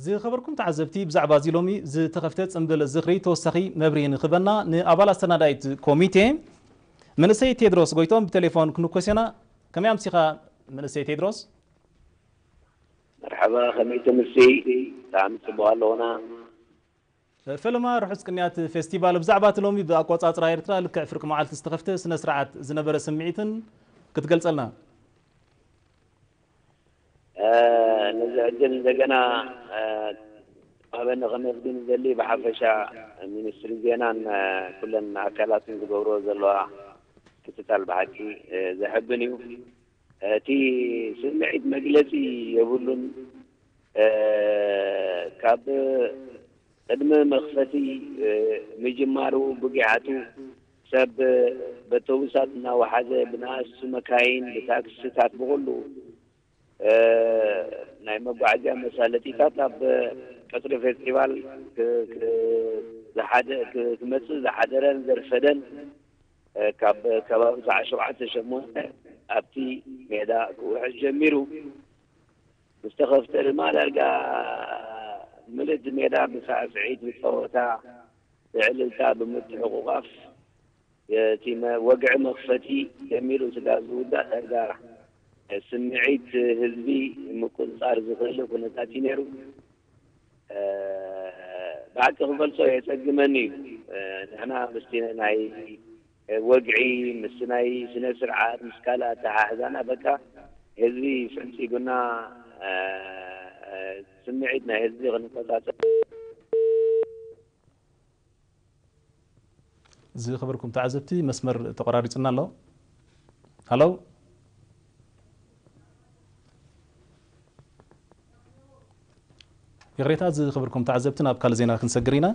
ዝኸበርኩም ተዓዘብቲ፣ ብዛዕባ እዚ ሎሚ ዝተኸፍተ ጽምብል ዝኽሪ ተወሳኺ መብርሂ ንኽበና ንኣባል ኣሰናዳኢት ኮሚቴ መንእሰይ ቴድሮስ ጎይቶም ብቴሌፎን ክንኮስ ኢና። ከመይ ኣምሲኻ መንእሰይ ቴድሮስ? መርሓባ፣ ከመይ ትምሲ? ብጣዕሚ ጽቡቕ ኣለኹና። ፈለማ ርሑስ ቅንያት ፌስቲቫል። ብዛዕባ እቲ ሎሚ ብኣቆጻጽራ ኤርትራ ልክዕ ፍርቂ መዓልቲ ዝተኸፍተ ስነ ስርዓት ዝነበረ ስምዒትን ክትገልጸልና? እ፣ ነዚ ዕድል እንደገና፣ እ፣ ኣበነ ከመስግን ዝደሊ ብሓፈሻ ሚኒስትሪ ዜናን፣ እ፣ ኩለን ኣካላትን ዝገብሮ ዘለዋ ክትታል ብሓቂ፣ እ፣ ዘሐብን እዩ። እቲ ስምዒት መግለጺ የብሉን። እ፣ ካብ ቅድሚ መኽፈቲ፣ እ፣ ምጅማሩ ብጊዓቱ ሰብ በተውሳት እናወሓዘ ብንኣሽቱ መካይን፣ ብታክሲታት፣ ብኹሉ፣ እ፣ ናይ መጓዓዝያ መሳለጢታት ኣብ ቀጽሪ ፌስቲቫል ክ-፣ ክ-፣ ዝሓደ-፣ ክ-፣ ክመጽእ ዝሓደረን ዘርፈደን፣ እ፣ ካብ ከባቢ ሰዓት ሸውዓተ ሸሞንተ ኣብቲ ሜዳ ክውሕዝ ጀሚሩ። ምስ ተኸፍተ ድማ ዳርጋ ምልእቲ ሜዳ ብሳዕስዒት፣ ብጸወታ፣ ብዕልልታ፣ ብምትሕቑቓፍ፣ እቲ መ-፣ ወግዒ መኽፈቲ ጀሚሩ ስጋብ ዝውዳእ ዳርጋ ስምዒት ህዝቢ ምቁጽጻር ዝኽእል ኩነታት እዩ ነይሩ። እ፣ ብሓቂ ክገልጾ የጸግመኒ እዩ። እ፣ ንሕና ምስቲ ናይ ወግዒ፣ ምስ ናይ ስነ ስርዓት፣ ምስ ካልእ ኣተሓሕዛና በቃ ህዝቢ ፈንጺጉና፣ እ፣ እ፣ ስምዒት ናይ ህዝቢ ክንቆጻጸር። ዝኸበርኩም ተዓዘብቲ፣ መስመር ተቆራሪጹና ኣሎ። ሃሎ? ይቕሬታ፣ ዝኸበርኩም ተዓዘብቲ፣ ናብ ካልእ ዜና ክንሰግር ኢና።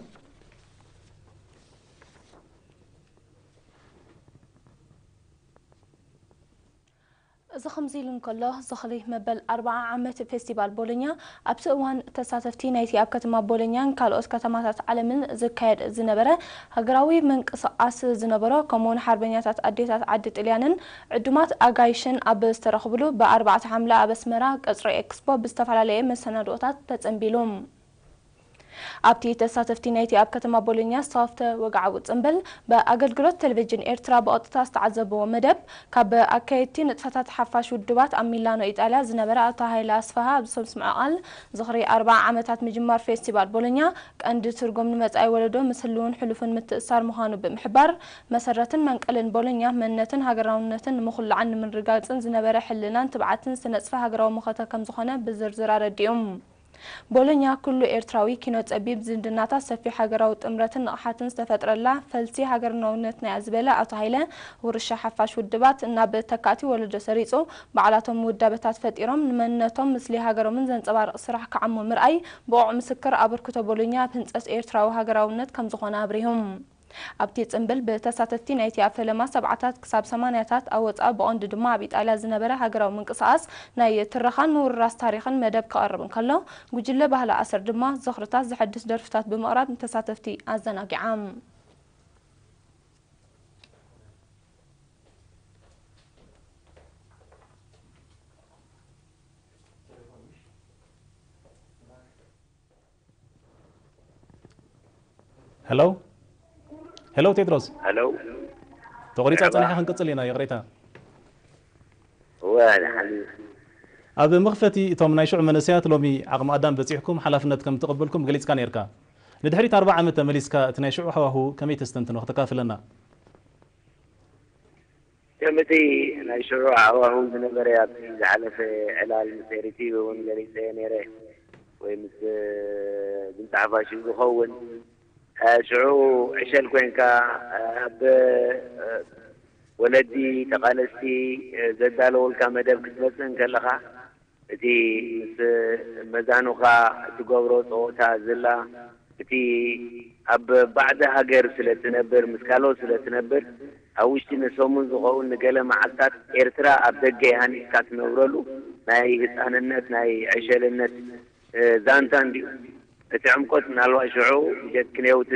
እዚ ከምዚ ኢሉ እንከሎ፣ ዝኽሪ መበል ኣርብዓ ዓመት ፌስቲቫል ቦሎኛ፣ ኣብቲ እዋን ተሳተፍቲ ናይቲ ኣብ ከተማ ቦሎኛን ካልኦት ከተማታት ዓለምን ዝካየድ ዝነበረ ሃገራዊ ምንቅስቓስ ዝነበሮ፣ ከምኡውን ሓርበኛታት ኣዴታት ዓዲ ጥልያንን ዕዱማት ኣጋይሽን ኣብ ዝተረኽብሉ፣ ብ ኣርባዕተ ሓምለ ኣብ ኣስመራ ቀጽሪ ኤክስፖ ብዝተፈላለየ መሰናድኦታት ተጸንቢሉ። ኣብቲ ተሳተፍቲ ናይቲ ኣብ ከተማ ቦሎኛ ዝተኸፍተ ወግዓዊ ጽምብል፣ ብኣገልግሎት ቴሌቪዥን ኤርትራ ብቐጥታ ዝተዓዘብዎ መደብ፣ ካብ ኣካየድቲ ንጥፈታት ሓፋሽ ውድባት ኣብ ሚላኖ ኢጣልያ ዝነበረ ኣቶ ሃይለ ኣስፍሃ ኣብ ዘስምዖ ቃል፣ ዝኽሪ ኣርብዓ ዓመታት ምጅማር ፌስቲቫል ቦሎኛ፣ ቀንዲ ትርጉም ንመጻኢ ወለዶ ምስ ህልውን ሕሉፍን ምትእስሳር ምዃኑ ብምሕባር፣ መሰረትን መንቀልን ቦሎኛ መንነትን ሃገራውነትን ንምኹላዕን ንምርግጋጽን ዝነበረ ሕልናን ትብዓትን ዝተነጽፈ ሃገራዊ መኸተ ከም ዝኾነ ብዝርዝር ኣረዲኡ። ቦሎኛ ኩሉ ኤርትራዊ ኪኖ ጸቢብ ዝምድናታት ሰፊሕ ሃገራዊ ጥምረትን ንቕሓትን ዝተፈጥረላ ፈልሲ ሃገርናውነትና እያ ዝበለ ኣቶ ሃይለ፣ ውርሻ ሓፋሽ ውድባት ናብ ተካእቲ ወለዶ ሰሪጹ፣ ባዕላቶም ውዳበታት ፈጢሮም ንመንነቶም ምስሊ ሃገሮምን ዘንጸባርቕ ስራሕ ክዓሙ ምርኣይ ብቑዕ ምስክር ኣበርክቶ ቦሎኛ ኣብ ህንጸት ኤርትራዊ ሃገራውነት ከም ዝኾነ ኣብሪሁ። ኣብቲ ጽምብል ብተሳተፍቲ ናይቲ ኣብ ፈለማ ሰብዓታት ክሳብ ሰማንያታት ኣወጻ ብቐንዱ ድማ ኣብ ኢጣልያ ዝነበረ ሃገራዊ ምንቅስቓስ ናይ ትረኻን ምውርራስ ታሪኽን መደብ ክቐርብ እንከሎ፣ ጉጅለ ባህሊ ኣሰር ድማ ዝኽርታት ዘሐድስ ደርፍታት ብምቕራብ ንተሳተፍቲ ኣዘናጊዓ። ሄሎ፣ ሄሎ ቴድሮስ። ሄሎ። ተቆሪጻ መርሓባ። ጸኒሓ፣ ክንቅጽል ኢና፣ ይቕሬታ። እወ፣ ንሓሊ። ኣብ መኽፈቲ እቶም ናይ ሽዑ መንእሰያት ሎሚ ዓቕሚ ኣዳም በጺሕኩም ሓላፍነት ከም እተቐበልኩም ገሊጽካ ነይርካ። ንድሕሪት ኣርብዓ ዓመት ተመሊስካ እቲ ናይ ሽዑ ሃዋሁ ከመይ ተስተንትኖ ከተካፍለና? ከም እቲ ናይ ሽዑ ሃዋሁ ዝነበረ ኣብቲ ዝሓለፈ ዕላል ምስ ኤሪቲቪ እውን ገሊጸዮ ነይረ፣ ወይ ምስ ድምፂ ሓፋሽ እዩ ዝኸውን። እ፣ ሽዑ ዕሸል ኮይንካ፣ እ፣ ኣብ፣ እ፣ ወለዲ ተቓለስቲ፣ እ፣ ዘዳለወልካ መደብ ክትመጽእ እንከለኻ፣ እቲ ምስ መዛኑኻ እትገብሮ ጸወታ ዝላ፣ እቲ ኣብ ባዕዲ ሃገር ስለ ትነብር፣ ምስ ካልኦት ስለ ትነብር፣ ኣብ ውሽጢ ንሰሙን ዝኸውን ንገለ መዓልታት ኤርትራ ኣብ ደገ ሃኒጽካ ትነብረሉ ናይ ህጻንነት፣ ናይ ዕሸልነት፣ እ፣ ዛንታ እንድዩ። እቲ ዕምቆት ምናልባት ሽዑ ብጀክንየው እቲ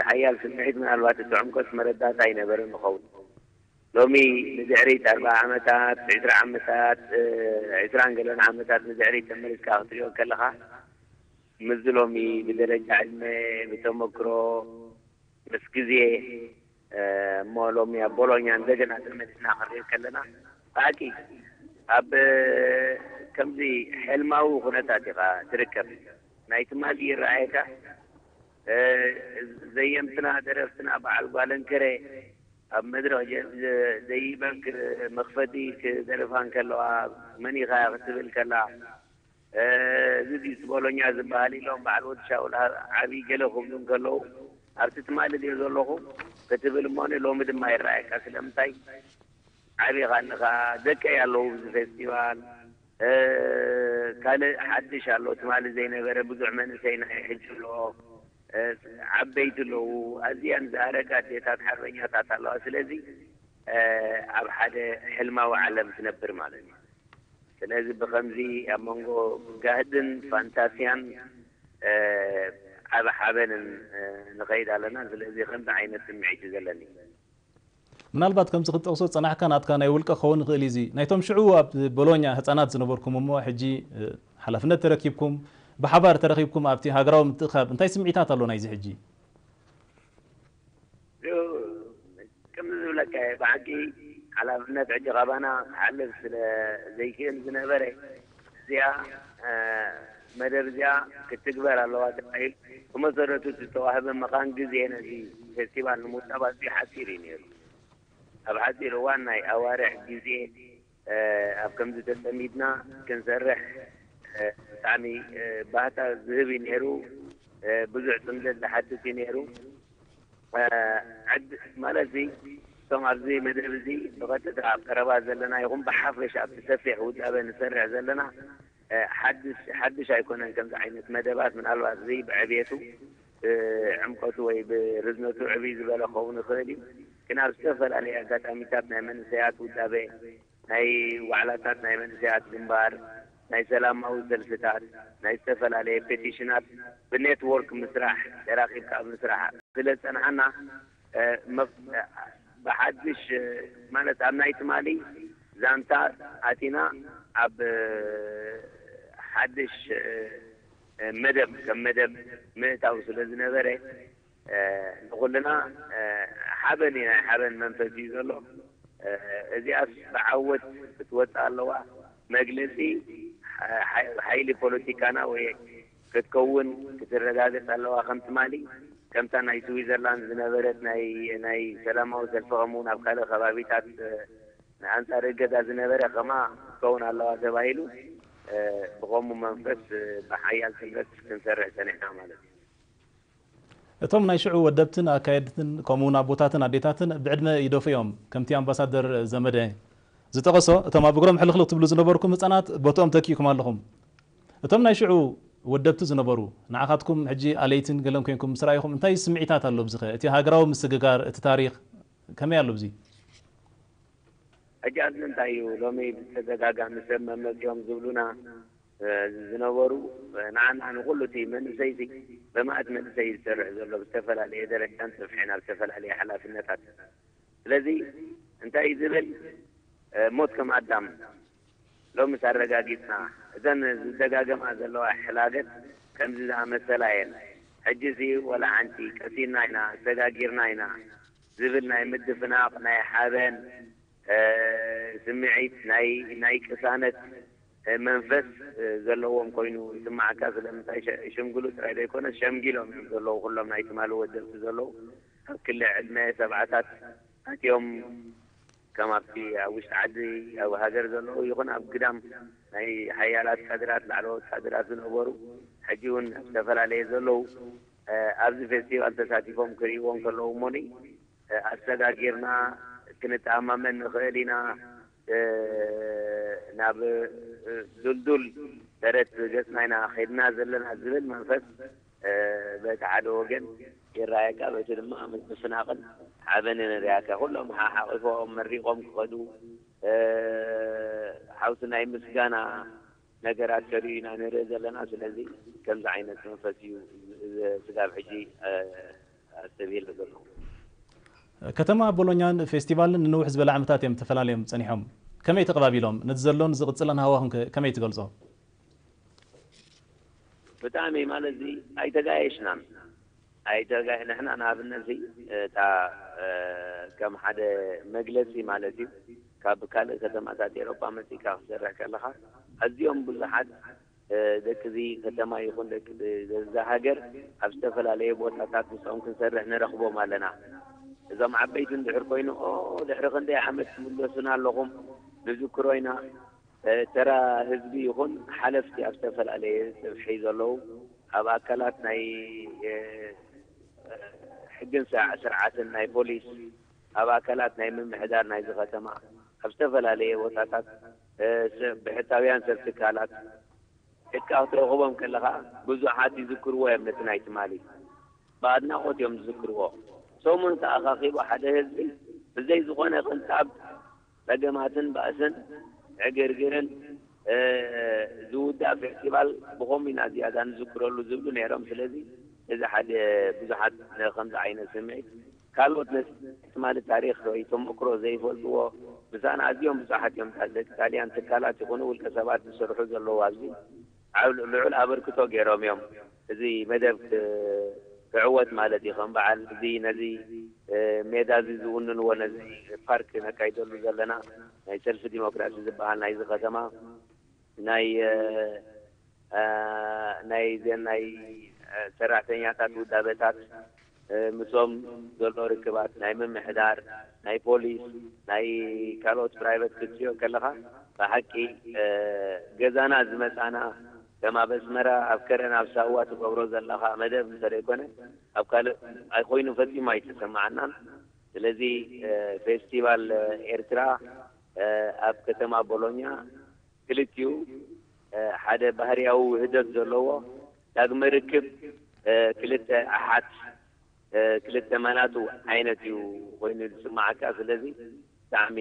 ሓያል ስምዒት ምናልባት እቲ ዕምቆት መረዳእታ ኣይነበረን ይኸውን። ሎሚ ንድሕሪት ኣርብዓ ዓመታት፣ ዕስራ ዓመታት፣ እ፣ ዕስራን ገለን ዓመታት ንድሕሪት ተመሊስካ ክትሪኦ ከለኻ፣ ምስዚ ሎሚ ብደረጃ ዕድመ፣ ብተመክሮ፣ ምስ ግዜ፣ እሞ ሎሚ ኣብ ቦሎኛ እንደገና ተመሊስና ክንሪኦ ከለና፣ ብሓቂ ኣብ ከምዚ ሕልማዊ ኩነታት ኢኻ ትርከብ። ናይ ትማሊ ይረኣየካ። ዘየምትና፣ ደረፍትና፣ በዓል ጓለንከረ ኣብ መድረኽ ዘይበንክ መኽፈቲ ክደርፋ እንከለዋ፣ መን ኢኻ ክትብል ከላ፣ እዚ ድዩስ ቦሎኛ ዝበሃል ኢሎም በዓል ወዲ ሻውል ዓብዪ ገለ ክብሉ እንከለዉ፣ ኣብቲ ትማሊ ድየ ዘለኹ ክትብል እሞ ሎሚ ድማ ይረኣየካ። ስለምንታይ ዓብኻ ኣለኻ፣ ደቀይ ኣለዉ ኣብዚ ፌስቲቫል፣ ካልእ ሓድሽ ኣሎ፣ ትማሊ ዘይነበረ ብዙሕ መንእሰይ ናይ ሕጂ ኣሎ፣ ዓበይቲ ኣለዉ፣ ኣዝያን ዝኣረጋ ኣዴታት ሓርበኛታት ኣለዋ። ስለዚ ኣብ ሓደ ሕልማዊ ዓለም ትነብር ማለት እዩ። ስለዚ ብኸምዚ ኣብ መንጎ ጋህድን ፋንታስያን ዓቢ ሓበንን ንኸይድ ኣለና። ስለዚ ከምዚ ዓይነት ስምዒት እዩ ዘለኒ። ምናልባት ከምዚ ክትጠቕሶ ዝጸናሕካ ናትካ ናይ ውልቀ ክኸውን ይኽእል እዩ። እዚ ናይቶም ሽዑ ኣብ ቦሎኛ ህጻናት ዝነበርኩም እሞ ሕጂ ሓላፍነት ተረኪብኩም ብሓባር ተረኺብኩም ኣብቲ ሃገራዊ ምትእኻብ እንታይ ስምዒታት ኣሎ ናይዚ ሕጂ? ከምዚ ዝብለካ እየ፣ ብሓቂ ሓላፍነት ሕጂ ካባና ክሓልፍ ስለ ዘይክእል ዝነበረ፣ እዚኣ መደብ እዚኣ ክትግበር ኣለዋ ተባሂሉ ብመሰረቱ እቲ ዝተዋህበ መኻን ግዜ ነዚ ፌስቲቫል ንምውዳብ ኣዝዩ ሓፂር እዩ ነይሩ። ኣብ ሓፂር እዋን ናይ ኣዋርሕ ግዜ ኣብ ከምዚ ተጸሚድና ክንሰርሕ ብጣዕሚ ባህታ ዝህብ እዩ ነይሩ። ብዙሕ ጽምደት ዝሓትት እዩ ነይሩ። ዕድ ማለት እዚ እቶም ኣብዚ መደብ እዚ ብቐጥታ ኣብ ቀረባ ዘለና ይኹን ብሓፈሻ ኣብቲ ሰፊሕ ውዳበ ንሰርሕ ዘለና ሓድሽ ኣይኮነን። ከምዚ ዓይነት መደባት ምናልባት እዚ ብዕብየቱ ብዕምቀቱ ወይ ብርዝነቱ ዕብይ ዝበለ ክኸውን ይኽእል እዩ። ግን ኣብ ዝተፈላለዩ ኣጋጣሚታት ናይ መንእሰያት ውዳበ፣ ናይ ዋዕላታት ናይ መንእሰያት ግንባር፣ ናይ ሰላማዊ ሰልፍታት፣ ናይ ዝተፈላለየ ፔቲሽናት ብኔትወርክ ምስራሕ፣ ተራኺብካ ኣብ ምስራሕ ስለ ዝጸንሓና ብሓድሽ ማለት ኣብ ናይ ትማሊ ዛንታ ኣቲና ኣብ ሓድሽ መደብ ከም መደብ ምእታው ስለ ዝነበረ ንኹልና ሓበን እዩ፣ ናይ ሓበን መንፈስ እዩ ዘሎ። እዚኣስ ብዓወት ክትወፅእ ኣለዋ። መግለፂ ሓይሊ ፖለቲካና ወይ ክትከውን ክትረጋገፅ ኣለዋ። ከም ትማሊ ከምታ ናይ ስዊዘርላንድ ዝነበረት ናይ ሰላማዊ ሰልፊ ከምኡ ናብ ካልእ ከባቢታት ንኣንፃር እገዳ ዝነበረ ከማ ክትከውን ኣለዋ ተባሂሉ ብኸምኡ መንፈስ ብሓያል ጥምረት ክንሰርሕ ፀኒሕና ማለት እዩ። እቶም ናይ ሽዑ ወደብትን ኣካየድትን ከምኡውን ኣቦታትን ኣዴታትን ብዕድመ ይደፉ እዮም። ከምቲ ኣምባሳደር ዘመደ ዝጠቐሶ እቶም ኣብ እግሮም ሕልኽልኽ ትብሉ ዝነበርኩም ህፃናት ቦትኦም ተኪእኩም ኣለኹም። እቶም ናይ ሽዑ ወደብቲ ዝነበሩ ንዓኻትኩም ሕጂ ኣለይትን ገለን ኮንኩም ምስ ረኣይኹም እንታይ ስምዒታት ኣሎ? ብዝኸ እቲ ሃገራዊ ምስግጋር እቲ ታሪኽ ከመይ ኣሎ? ብዚ ሕጂ ኣብዚ እንታይ እዩ ሎሚ ብተደጋጋሚ ሰብ መመኪኦም ዝብሉና ዝነበሩ ንዓና ንኩሉ እቲ መንእሰይ ሲ በማእት መንእሰይ ዝሰርሕ ዘሎ ብዝተፈላለየ ደረጃን ጽፍሕን ኣብ ዝተፈላለየ ሓላፍነታት ስለዚ እንታይ ዝብል ሞት ከም ኣዳም ሎምስ ኣረጋጊጽና እተን ዝደጋገማ ዘለዋ ሕላገት ከምዚ ዝኣመሰላ እየን ሕጂ ሲ ወላ ሓንቲ ቀሲና ኢና ኣሰጋጊርና ኢና ዝብል ናይ ምድፍናቕ ናይ ሓበን ስምዒት ናይ ናይ ቅሳነት መንፈስ ዘለዎም ኮይኑ ይስማዓካ። ስለምንታይ ሽምግሉ ጥራይ ዘይኮነስ ሸምጊሎም እዮም ዘለዉ ኩሎም ናይ ትማሊ ወደብቲ ዘለዉ ኣብ ክሊ ዕድመ ሰብዓታት ኣትዮም ከም ኣብቲ ኣብ ውሽጢ ዓዲ ኣብ ሃገር ዘለዉ ይኹን ኣብ ግዳም ናይ ሓያላት ካድራት ላዕለዎት ካድራት ዝነበሩ ሕጂ እውን ኣብ ዝተፈላለየ ዘለዉ ኣብዚ ፌስቲቫል ተሳቲፎም ክርእይዎ እንከለዉ እሞኒ ኣሰጋጊርና ክንተኣማመን ንኽእል ኢና ናብ ዱልዱል ደረት ገጽና ኢና ኸድና ዘለና ዝብል መንፈስ በቲ ሓደ ወገን ይረኣየካ፣ በቲ ድማ ምትፍናቕን ሓበንን ርያካ ኩሎም ሓሓቒፎም መሪቖም ክኸዱ ሓውሲ ናይ ምስጋና ነገራት ከርእዩ ኢና ንርኢ ዘለና። ስለዚ ከምዚ ዓይነት መንፈስ እዩ ስጋብ ሕጂ ኣስተብሂለ ዘለኹ። ከተማ ቦሎኛን ፌስቲቫልን ንንውሕ ዝበለ ዓመታት እዮም ተፈላልዮም ጸኒሖም። ከመይ ተቐባቢሎም? ነቲ ዘሎን ዝቕጽልን ሃዋሁን ከ ከመይ ትገልጾ? ብጣዕሚ ማለት እዚ ኣይተጋየሽናን ኣይተጋ ንሕና ንኣብነት እዚ እታ ከም ሓደ መግለፂ ማለት እዩ። ካብ ካልእ ከተማታት ኤሮጳ መፂካ ክሰርሕ ከለካ ኣዝዮም ብዙሓት ደቂ እዚ ከተማ ይኹን ደቂ እዛ ሃገር ኣብ ዝተፈላለየ ቦታታት ምስኦም ክንሰርሕ ንረኽቦም ኣለና። እዞም ዓበይቲ እንድሕር ኮይኑ ድሕሪ ክንደይ ዓመት ትምለሱና ኣለኹም ንዝክሮ ኢና። ተራ ህዝቢ ይኹን ሓለፍቲ ኣብ ዝተፈላለየ ጽፍሒ ዘለዉ ኣብ ኣካላት ናይ ሕግን ስርዓትን ናይ ፖሊስ ኣብ ኣካላት ናይ ምምሕዳር ናይዚ ከተማ ኣብ ዝተፈላለየ ቦታታት ብሕታውያን ሰብ ትካላት ደቂ ክትረኽቦም ከለኻ ብዙሓት ይዝክርዎ እዮም ነቲ ናይ ትማሊ ብኣድናቖት እዮም ዝዝክርዎ። ሰሙን ተኣኻኺቡ ሓደ ህዝቢ ብዘይ ዝኾነ ቅንጣብ ጸገማትን ባእስን ዕግርግርን ዝውዳእ ፌስቲቫል ብኸምኡ ኢና ዝያዳ ንዝክረሉ ዝብሉ ነይሮም። ስለዚ እዚ ሓደ ብዙሓት ከምዚ ዓይነት ስምዒት ካልኦት ነቲ ትማሊ ታሪኽ ወይ ተመክሮ ዘይፈልጥዎ ምሳና ኣዝዮም ብዙሓት እዮም። ደቂ ጣልያን ትካላት ይኹኑ ውልቀ ሰባት ዝሰርሑ ዘለዉ ኣብዚ ልዑል ኣበርክቶ ገይሮም እዮም። እዚ መደብ ክዕወት ማለት እዩ። ከም በዓል እዚ ነዚ ሜዳ እዚ ዝውንንዎ ነዚ ፓርክ ነካይደሉ ዘለና ናይ ሰልፊ ዲሞክራሲ ዝበሃል ናይዚ ከተማ ናይ ናይ ዜን ናይ ሰራሕተኛታት ውዳበታት ምስኦም ዘሎ ርክባት ናይ ምምሕዳር ናይ ፖሊስ ናይ ካልኦት ፕራይቨት ክትሪኦ ከለኻ ብሓቂ ገዛና ዝመፃና ከም ኣብ ኣስመራ ኣብ ከረን ኣብ ሳዋ ትገብሮ ዘለኻ መደብ እንተደይኮነ ኣብ ካልእ ኣይኮይኑ ፈፂሙ ኣይተሰማዓናን። ስለዚ ፌስቲቫል ኤርትራ ኣብ ከተማ ቦሎኛ ክልቲኡ ሓደ ባህርያዊ ውህደት ዘለዎ ዳግመ ርክብ ክልተ ኣሓት ክልተ መናቱ ዓይነት እዩ ኮይኑ ዝስማዓካ። ስለዚ ብጣዕሚ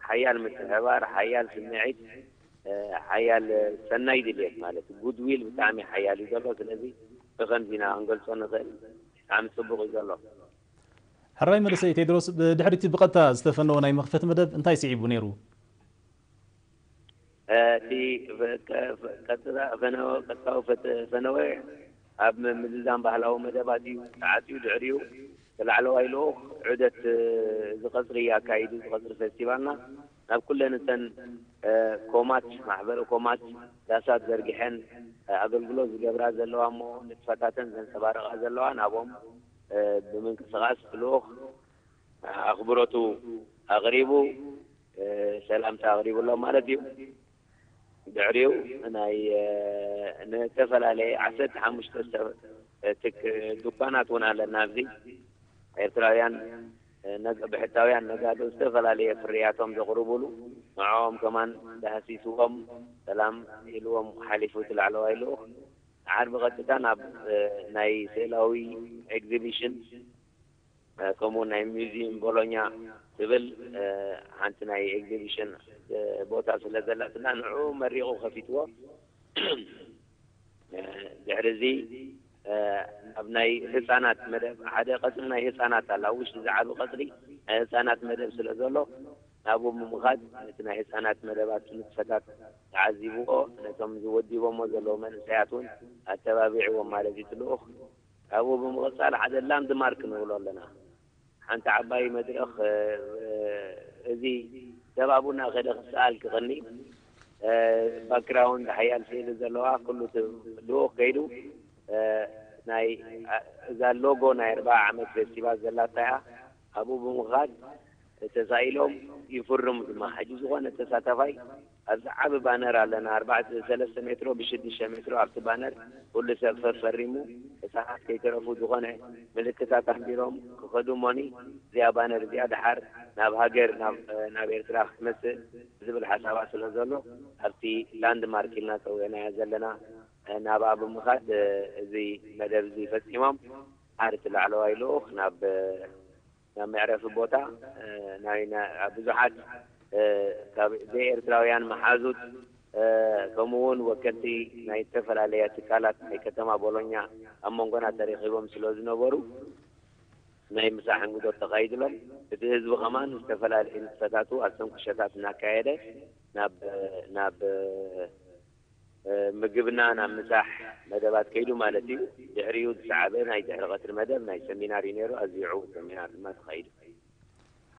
ሓያል ምትሕባር፣ ሓያል ስምዒት፣ ሓያል ሰናይ ድልየት ማለት ጉድዊል ብጣዕሚ ሓያል እዩ ዘሎ። ስለዚ ብከምዚ ኢና ክንገልፆ ንኽእል። ብጣዕሚ ፅቡቅ እዩ ዘሎ። ሕራይ መንእሰይ ቴድሮስ፣ ብድሕሪቲ ብቐጥታ ዝተፈነወ ናይ መኽፈቲ መደብ እንታይ ስዒቡ ነይሩ? እቲ ቀጥታዊ ፈነወ ኣብ ምምዝዛን ባህላዊ መደባት እዩ ተዓፅዩ። ድሕሪኡ ላዕለዋይ ልኡኽ ዑደት እዚ ቀፅሪ ኣካይዱ። እዚ ቀፅሪ ፌስቲቫልና ናብ ኩለን እተን ኮማት ማሕበረ ኮማት ዳሳት ዘርጊሐን ኣገልግሎት ዝገብራ ዘለዋ እሞ ንጥፈታተን ዘንፀባርቃ ዘለዋ ናብኦም ብምንቅስቃስ ልኡኽ ኣኽብሮቱ ኣቕሪቡ ሰላምታ ኣቕሪቡሎም ማለት እዩ። ድሕሪኡ ናይ ንተፈላለየ ዓሰርተ ሓሙሽተ ድኳናት እውን ኣለና ኣብዚ ኤርትራውያን ብሕታውያን ነጋዶ ዝተፈላለየ ፍርያቶም ዘቕርቡሉ ንዕኦም ከማን ዳህሲስዎም ሰላም ኢልዎም ሓሊፉ እቲ ላዕለዋይ ልኡኽ። ዓርቢ ቀጥታ ናብ ናይ ስእላዊ ኤግዚቢሽን ከምኡ ናይ ሙዚየም ቦሎኛ ትብል ሓንቲ ናይ ኤግዚቢሽን ቦታ ስለ ዘላትና ንዕኡ መሪቑ ከፊትዎ። ድሕሪ እዚ ናብ ናይ ህፃናት መደብ ሓደ ቀፅሪ ናይ ህፃናት ኣላ ውሽጢ ዝዓቢ ቀፅሪ ናይ ህፃናት መደብ ስለ ዘሎ ናብኡ ብምኻድ ነቲ ናይ ህፃናት መደባት ንጥፈታት ተዓዚብዎ ነቶም ዝወዲቦሞ ዘለዉ መንእሰያት እውን ኣተባቢዕዎም ማለት እዩ ትልኡኽ። ካብኡ ብምቕፃል ሓደ ላንድማርክ ንብሎ ኣለና። ሓንቲ ዓባይ መድረኽ እዚ ሰብ ኣቡና ከደ ክሰኣል ክቕኒ ባክግራውንድ ሓያል ስእሊ ዘለዋ ኩሉ ልኡኽ ከይዱ ናይ እዛ ሎጎ ናይ ኣርባዓ ዓመት ፌስቲቫል ዘላታ እያ። ኣብኡ ብምኻድ ተሳኢሎም ይፍርሙ ድማ ሕጂ ዝኾነ ተሳታፋይ ኣብዚ ዓቢ ባነር ኣለና ኣርባዕተ ሰለስተ ሜትሮ ብሽዱሽተ ሜትሮ ኣብቲ ባነር ኩሉ ሰብ ፈፈሪሙ ህፃናት ከይተረፉ ዝኾነ ምልክታት ኣንቢሮም ክኸዱ እሞኒ እዚኣ ባነር እዚኣ ድሓር ናብ ሃገር ናብ ኤርትራ ክትመፅእ ዝብል ሓሳባት ስለ ዘሎ ኣብቲ ላንድማርክ ኢልና ፀዊዕናያ ዘለና ናብኣ ብምኻድ እዚ መደብ እዚ ፈፂሞም ድሓር እቲ ላዕለዋይ ልኡኽ ናብ ናብ መዕረፊ ቦታ ናይ ብዙሓት ካብ ዘይኤርትራውያን መሓዙት ከምኡ እውን ወከልቲ ናይ ዝተፈላለያ ትካላት ናይ ከተማ ቦሎኛ ኣብ መንጎና ተረኺቦም ስለ ዝነበሩ ናይ ምሳሕ እንግዶት ተኻይድሎም እቲ ህዝቢ ከማን ዝተፈላለዩ ንጥፈታቱ ኣብተን ኩሸታት እናካየደ ናብ ናብ ምግብና ናብ ምሳሕ መደባት ከይዱ ማለት እዩ። ድሕሪኡ ዝሰዓበ ናይ ድሕሪ ቀትሪ መደብ ናይ ሰሚናር እዩ ነይሩ። ኣዝዩ ዕዉት ሰሚናር ድማ ተኻይዱ።